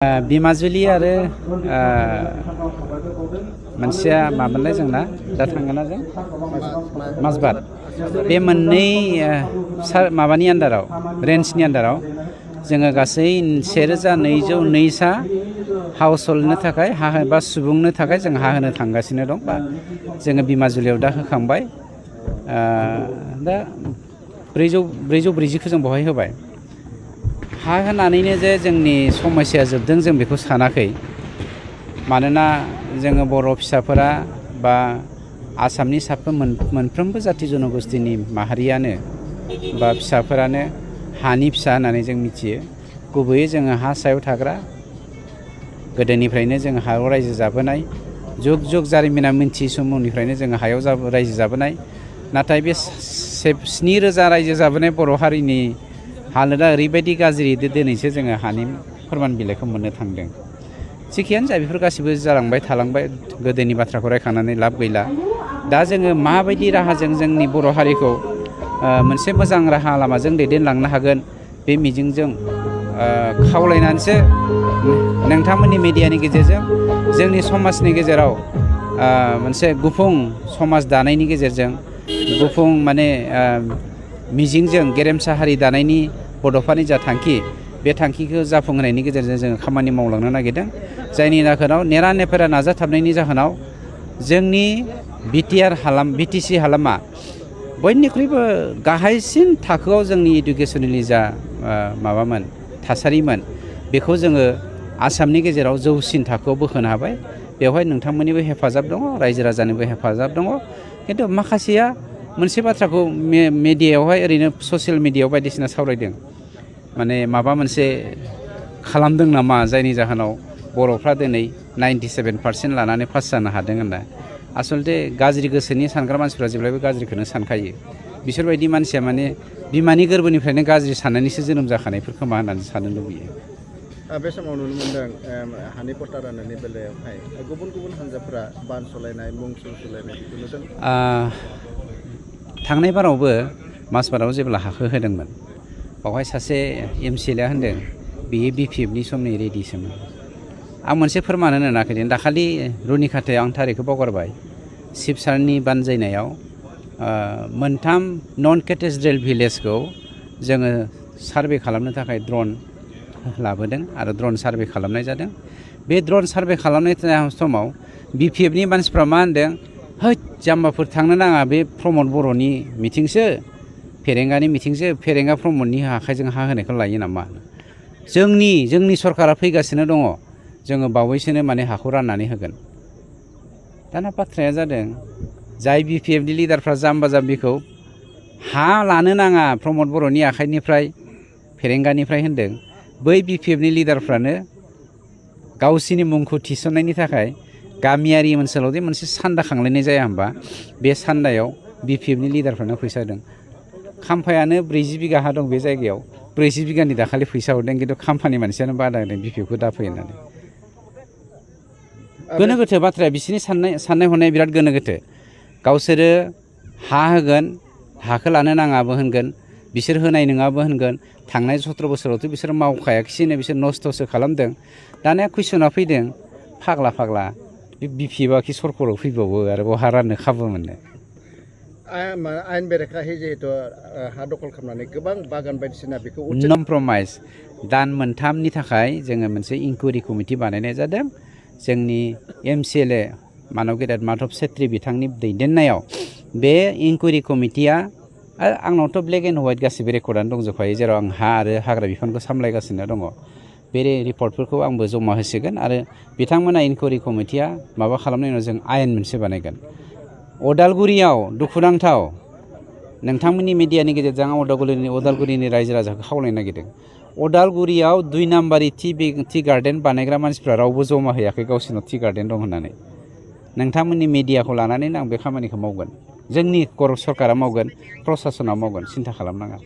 बिमाजुलि आरो मोनसेया मामोनलाय जोंना दा थांगोना जों माजबाद बे मोननै माबानि आन्दाराव रेन्जनि आन्दाराव जोङो गासै 1202 हाउस हल्डनो थाखाय हा बा सुबुंनो थाखाय जों हा होनो थांगासिनो दं बा जोङो बिमाजुलियाव दा होखांबाय दा 440 जों बहाय होबाय हा होनानैनो जे जोंनि समस्या जोबदों जों बेखौ सानाखै मानोना जोङो बर' फिसाफोरा बा आसामनि मोनफ्रोमबो जाथि जनगोष्ठीनि माहारियानो बा फिसाफोरानो हानि फिसा होननानै जों मिथियो गुबैयै जोङो हा सायाव थाग्रा गोदोनिफ्रायनो जों हायाव रायजो जाबोनाय जुग जुग जारिमिना मिन्थियै समनिफ्रायनो जोङो हायाव रायजो जाबोनाय नाथाय बे 7,000 रायजो जाबोनाय बर' हारिनि हालोदा ओरैबायदि गाज्रि दिनैसो जोङो हानि फोरमान बिलाइखौ मोननो थांदों जेखियानो जा बेफोर गासिबो जालांबाय थालांबाय गोदोनि बाथ्राखौ रायखांनानै लाब गैला दा जोङो माबायदि राहाजों जोंनि बर' हारिखौ मोनसे मोजां राहा लामाजों दैदेनलांनो हागोन बे मिजिंजों खावलायनानैसो नोंथांमोननि मिडियानि गेजेरजों जोंनि समाजनि गेजेराव मोनसे गुफुं समाज दानायनि गेजेरजों गुफुं माने मिजिंजों गेरेमसा हारि दानायनि बड'फानि जा थांखि बे थांखिखौ जाफुंहोनायनि गेजेरजों जोङो खामानि मावलांनो नागिरदों जायनि जाहोनाव नेरा नेफेरा नाजाथाबनायनि जाहोनाव जोंनि बिटिसि हालामा बयनिख्रुइबो गाहायसिन थाखोआव जोंनि इडुकेसननि जा माबामोन थासारिमोन बेखौ जोङो आसामनि गेजेराव जौसिन थाखोआव बोखोनो हाबाय बेवहाय नोंथांमोननिबो हेफाजाब दङ रायजो राजानिबो हेफाजाब दङ खिन्थु माखासेया मोनसे बाथ्राखौ मिडियायावहाय ओरैनो ससियेल मिडियायाव बायदिसिना सावरायदों माने माबा मोनसे खालामदों नामा जायनि जाहोनाव बर'फ्रा दिनै 97% लानानै पास जानो हादों होनना आसलथे गाज्रि गोसोनि सानग्रा मानसिफ्रा जेब्लायबो गाज्रिखौनो सानखायो बिसोरबायदि मानसिया माने बिमानि गोरबोनिफ्रायनो गाज्रि साननानैसो जोनोम जाखानायफोर खोमा होननानै साननो लुबैयो बे समाव नुनो मोन्दों हानि पट्टा राननायनि बेलायावहाय गुबुन गुबुन हान्जाफोरा बान सलायनाय मुं सुलायनाय बेखौ नुदों थांनाय बारावबो माजबादाव जेब्ला हाखौ होदोंमोन बावहाय सासे MCLA होनदों बियो BPFनि समनि रेडिसोमोन आं मोनसे फोरमान होनो नागिरदों दाखालि रुनिखाथायाव आं थारिखखौ बावगारबाय शिबसारनि बानजायनायाव मोनथाम नन केटेड्रेल भिलेजखौ जोङो सार्भे खालामनो थाखाय ड्रन लाबोदों आरो ड्रन सार्भे खालामनाय जादों बे ड्रन सार्भे खालामनाय समाव BPFनि मानसिफ्रा मा होनदों हैद जाम्बाफोर थांनो नाङा बे प्रमद बर'नि मिथिंसो फेरेंगानि मिथिंसो फेरेंगा प्रमदनि आखाइजों हा होनायखौ लायो नामा जोंनि सरकारा फैगासिनो दङ जोङो बावैसोनो माने हाखौ राननानै होगोन दाना बाथ्राया जादों जाय BPFनि लिडारफ्रा जाम्बा जाम्बिखौ हा लानो नाङा प्रमद बर'नि आखाइनिफ्राय फेरेंगानिफ्राय होनदों बै BPFनि लिडारफ्रानो गावसिनि मुंखौ थिसननायनि थाखाय गामियारि ओनसोलावदि मोनसे सान्दा खांलायनाय जाया होमबा बे सान्दायाव BPFनि लिडारफ्रानो फैसा होदों खाम्फायानो 40 बिगा हा दं बे जायगायाव 40 बिगानि दाखालि फैसा हरदों खिन्थु खाम्फानि मानसियानो बादा होदों BPFखौ दाफै होननानै गोनो गोथो बाथ्राया बिसोरनि साननाय हनाया बिराद गोनो गोथो गावसोरो हा होगोन हाखौ लानो नाङाबो होनगोन बिसोर होनाय नङाबो होनगोन थांनाय 17 बोसोरावथ' बिसोर मावखायाखिसैनो बिसोर नस्थ'सो खालामदों दानिया कुइसना फैदों फाग्ला BPFआ कि सरकाराव फैबावो आरो बहा राननो खाबु मोनो आयेन बेरेखायै जिहेतु हा दखल खालामनानै गोबां बागान बायदिसिना बेखौ कमप्रमाइज दान मोनथामनि थाखाय जोङो मोनसे इनकुवेरि कमिटि बानायनाय जादों जोंनि MCLA मानब गेदेर माधब सेत्रि बिथांनि दैदेननायाव बे इनकुवेरि कमिटिया आंनावथ' ब्लेक एन्ड व्हाइट गासिबो रेकर्डआनो दंजोबखायो जेराव आं हा आरो हाग्रा बिफानखौ सामलायगासिनो दङ बे रिपर्टफोरखौ आंबो जमा होसिगोन आरो बिथांमोना इनकुवेरि कमिटिया माबा खालामनायनि उनाव जों आयेन मोनसे बानायगोन अदालगुरियाव दुखुनांथाव नोंथांमोननि मिडियानि गेजेरजों आं अदालगुरिनि रायजो राजाखौ खावलायनो नागिरदों अदालगुरियाव 2 नाम्बारि टि गार्डेन बानायग्रा मानसिफ्रा रावबो जमा हैयाखै गावसोरनाव टि गार्डेन दं होननानै नोंथांमोननि मिडियाखौ लानानैनो आं बे खामानिखौ मावगोन जोंनि सरकारा मावगोन प्रसासना मावगोन सिन्था खालामनाङा